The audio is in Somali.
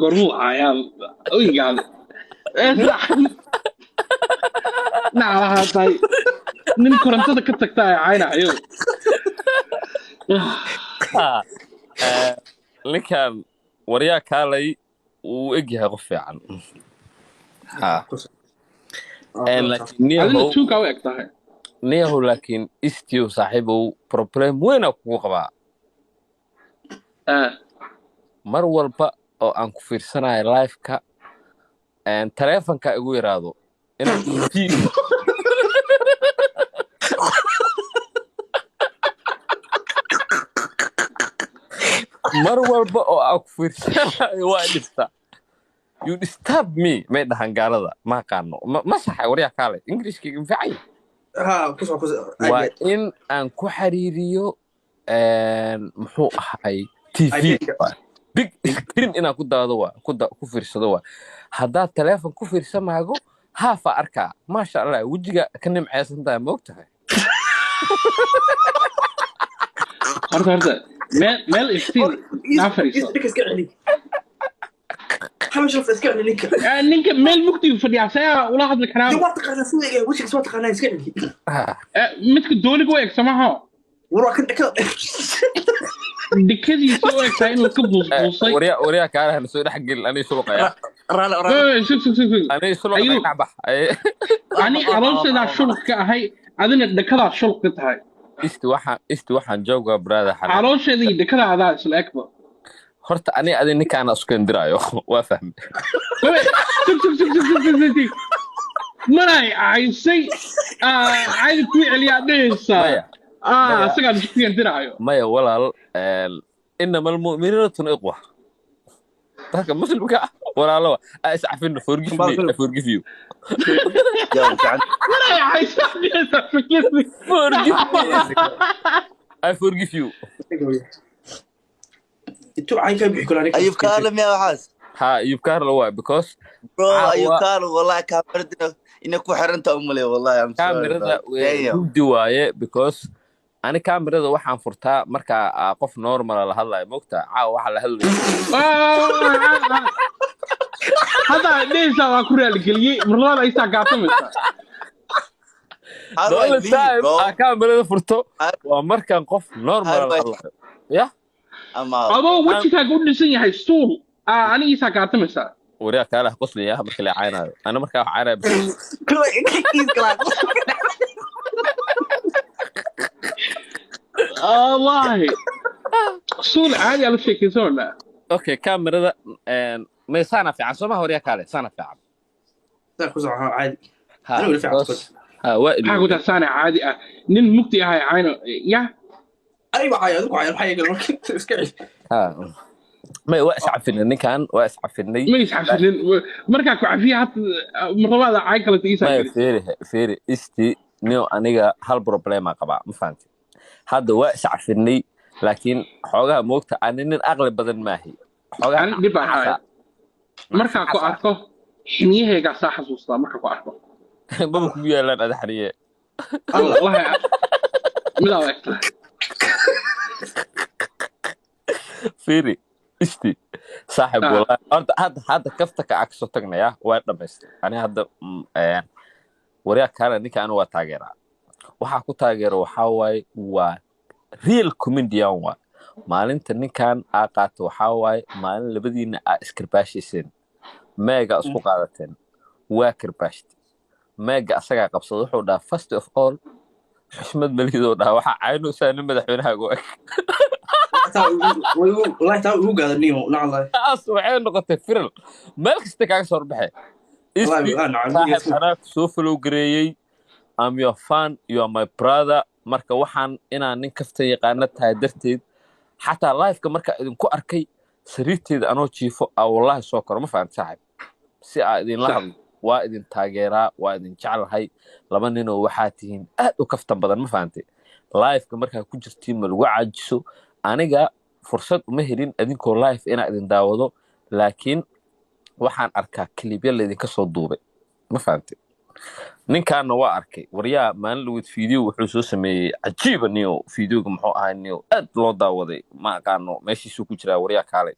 Goormuu caayaa oygaada? Nacalahaa tahay nin korontada ka tagta ay caynayo. Ha, ninkan waryaa kaalay wuu eg yahay qof fiican. Ha. Laakiin Adina niyahow tuugaa u eg tahay. Niyahow, laakiin istiyow saaxiibow, problem weynaa kugu qabaa. Mar walba oo aan ku fiirsanayo live-ka, taleefanka igu yiraahdo inaan TV. Mar walba oo aan ku fiirsanayo waa dhibta, "You disturb me," may dhahan gaalada, ma aqaano, ma saxay waryaa kaale? Ingiriishkayga ma fiican yahay? Ha, ku soco, ku soco. Waa in aan ku xiriiriyo, muxuu ahay, TV big screen inaan ku daado, waa ku fiirsado. Waa haddaad taleefon ku fiirsamaago haafa arkaa. Maasha Allah, wejiga ka nimceysan tahay, ma og tahay? Horta meel iftiin naa fadhiiso. Ninka iska celi, Maxamed Sharaf, iska celi ninka. Ninka meel mugdigu fadhiyaa, see ula hadli karaa? Dee waa taqaanaa sida eegaya wejigiisa, waa taqaanaa, iska celi. Midka dooliga u eg samaha. War waa kan dhakada. Dhikadiisa u eg tahay inuu ka buusbuusay. Waryaa kaalaha na soo dhex gelin, anii suluqaya. Raala, raala. Sug, sug, sug, sug. Anii suluqaya. Ayuu. Dhacbax. Ani caloosheedaa shuluq ka ahay, adina dhakadaa shuluq ka tahay. Isti waxaan joogaa, brother xalaal. Caloosheeda iyo dhakada adaa isla egba. Horta ani adi ninkaana isku kendiraayo, waa fahmay. Wait, sug, sug, sug, sug, sug, sug, sug. Manay caysay, caydi kuu celiyaa dhehaysaa. Maya. Maya. Isagaan isku kendiraayo. Maya walaal, inama almu'minuuna ikhwa, dadka muslimka ah walaalo wa iscafino. Forgive me, I forgive you. Yo, gacan. Manay caysay dhehaysaa, forgive me. Forgive me, I forgive you. Intuu cayn ka bixi karaa ninka. Ayub Kaarlo miyaa waxaas? Ha, Ayub Kaarlo waay, because Bro, caawa Ayub Kaarlo, wallahi kaamirada inay ku xiran tahay umaleey, wallahi I'm sorry, kaamirada bro. Damn. Mugdi waaye, because ani kaamirada waxaan furtaa marka qof normala la hadlayo, mogta? Caawa waxaa la hadlayo. Hadda dhehaysaa waa ku raaligeliyey, marlabaad aysaa gaatamaysaa. How The do I only leave, time bro? aa kaamirada furto How, waa markaan qof how normala do la I hadlayo, ya. I'm out, Adoo bro. wejigaaga u dhisan yahay suul, anigiisaa gaatamaysaa. Waryaa kaalaha qoslaya marka la caynaayo, ana markaa wax caynaayo bas. Wallahi suul caadi aa la sheekaysanaa. Okay, kaamirada may saana fiican soo maha? Waryaa kaale, saana fiican. Saa ku soco, caadi. Ha. Anigu ila fiican. Because ha, waa Maxaa ku ilowday. taa saana caadi ah, nin mugdi ahay cayno ya. Aniga cay, adigu cay, maxaa iga marka iska celi. Ha, may, waa iscafinay, ninkan waa iscafinay. Ma isxafinin, markaa ku cafiya hata marlabaada cay kaleta iisaa Maya. geli. Feeri, feeri, isti nio, aniga hal problema qabaa, ma fahanti? Hadda waa iscafinay, laakiin xoogaha moogta ani nin aqli badan maahi xoogaha. Ani dhib baa nacasa. haya markaa ku arko, xiniyahaygaa saa xasuustaa markaa ku arko. Maba kugu yaalaan ada xariye. Wallahi midaa u eg tahay. Fiiri isti saaxib. Wallahi horta hadda kafta ka agso tagnaya waa dhamaystay. Ani hadda waryaa kaale, ninka anigu waa taageeraa. Waxaa ku taageero waxaa waaye waa real comedian. Waa maalinta ninkan aa qaato, waxaa waaye maalin labadiina aa iskarbaashayseen, meega isku qaadateen, waa karbaashtay meega, asagaa qabsada. Wuxuu dhahaa, "First of all, xushmad malidoo," dhaha, "waxaa caynaysaa nin madaxweynahaagu eg." Wallahi taa ugu gaadaniyo nacallah. Taas waxay noqotay viral, meel kasta kaaga soo horbaxay. Wallahi Isti waa nacam. saaxib, anaa ku soo follow gareeyey. I'm your fan, you are my brother. Marka waxaan inaan nin kaftan yaqaano tahay darteed, xataa liveka marka idinku arkay sariirteeda anoo jiifo aa wallahi soo koro, ma fahamta saaxib, si aa idinla hadlo. Waa idin taageeraa, waa idin jeclahay. Laba ninoo waxaa tihiin aad u kaftan badan, ma fahantay? Liveka markaa ku jirtiin ma lagu caajiso. Aniga fursad uma helin adinkoo live inaa idin daawado, laakiin waxaan arkaa clipyo laydinka soo duubay, ma fahantay? Ninkaana waa arkay. Waryaa, maalin lawid video wuxuu soo sameeyey cajiiba niyo. Videoga muxuu ahaa niyo? Aad loo daawaday, ma aqaano meeshiisuu ku jiraa. Waryaa kaalay.